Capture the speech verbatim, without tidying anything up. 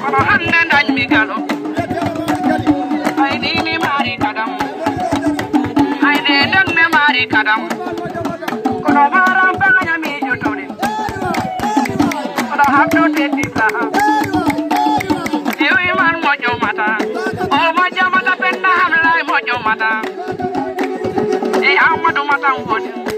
Kono hannde dañmi galo. Ay ni mi mari kadam. Ay ne dañmi mari kadam. Kono maram banga ñami jotoni. Kono habdo teti saha. Iwi man mojo mata. O mojo mata penna hamlay mojo mata. E Amadou Mata woni.